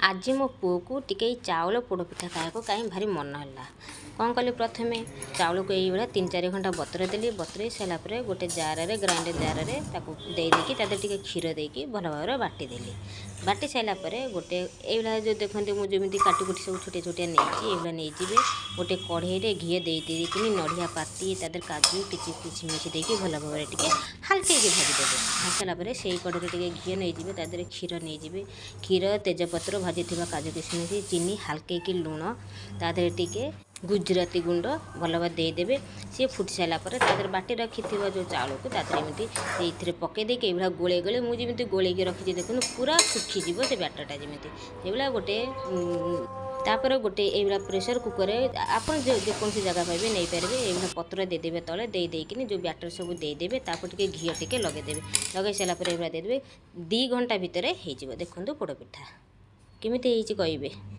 ଆଜି ମୋ ପୁଅକୁ ଟିକେ ଏଇ ଚାଉଳ ପୋଡ଼ପିଠା ଖାଇବାକୁ କାହିଁ ଭାରି ମନ ହେଲା। କ'ଣ କଲି, ପ୍ରଥମେ ଚାଉଳକୁ ଏଇଭଳିଆ 3-4 ଘଣ୍ଟା ବତୁରେଇ ଦେଲି। ବତୁରେଇ ସାରିଲା ପରେ ଗୋଟେ ଜାରରେ, ଗ୍ରାଇଣ୍ଡର ଜାରରେ ତାକୁ ଦେଇଦେଇକି ତା ଦେହରେ ଟିକେ କ୍ଷୀର ଦେଇକି ଭଲ ଭାବରେ ବାଟିଦେଲି। ବାଟି ସାରିଲା ପରେ ଗୋଟେ ଏଇଭଳିଆ ଯେଉଁ ଦେଖନ୍ତୁ, ମୁଁ ଯେମିତି କାଟି କୁଟି ସବୁ ଛୋଟିଆ ଛୋଟିଆ ନେଇଛି, ଏଇଭଳିଆ ନେଇଯିବେ। ଗୋଟେ କଢ଼େଇରେ ଘିଅ ଦେଇ ଦେଇକିନି ନଡ଼ିଆ ପାତି, ତା ଦେହରେ କାଜୁ କିଛି କିସମିସ ଦେଇକି ଭଲ ଭାବରେ ଟିକେ ହାଲକେଇକି ଭାଜିଦେବେ। ଭାଜି ସାରିଲା ପରେ ସେଇ କଢ଼େଇରେ ଟିକେ ଘିଅ ନେଇଯିବେ, ତା ଦେହରେ କ୍ଷୀର ନେଇଯିବେ। କ୍ଷୀର, ତେଜପତ୍ର, ଭାଜିଥିବା କାଜୁ କିସମିସ, ଚିନି, ହାଲକେଇକି ଲୁଣ, ତା ଦେହରେ ଟିକେ ଗୁଜୁରାତି ଗୁଣ୍ଡ ଭଲ ଭାବରେ ଦେଇଦେବେ। ସିଏ ଫୁଟି ସାରିଲା ପରେ ତା ଦେହରେ ବାଟି ରଖିଥିବା ଯେଉଁ ଚାଉଳକୁ ତା ଦେହରେ ଏମିତି ସେଇଥିରେ ପକାଇ ଦେଇକି ଏଇଭଳିଆ ଗୋଳେଇ ଗୋଳେଇ, ମୁଁ ଯେମିତି ଗୋଳେଇକି ରଖିଛି ଦେଖନ୍ତୁ, ପୁରା ଶୁଖିଯିବ ସେ ବ୍ୟାଟରଟା ଯେମିତି, ସେଇଭଳିଆ ଗୋଟେ। ତାପରେ ଗୋଟେ ଏଇଭଳିଆ ପ୍ରେସର୍ କୁକର୍ରେ, ଆପଣ ଯେକୌଣସି ଜାଗା ପାଇବେ ନେଇପାରିବେ, ଏଇଭଳିଆ ପତ୍ର ଦେଇଦେବେ ତଳେ। ଦେଇ ଦେଇକିନି ଯେଉଁ ବ୍ୟାଟର ସବୁ ଦେଇଦେବେ, ତାପରେ ଟିକେ ଘିଅ ଟିକେ ଲଗେଇଦେବେ। ଲଗେଇ ସାରିଲା ପରେ ଏଇଭଳିଆ ଦେଇଦେବେ। 2 ଘଣ୍ଟା ଭିତରେ ହେଇଯିବ। ଦେଖନ୍ତୁ ପୋଡ଼ପିଠା କେମିତି ହେଇଛି କହିବେ।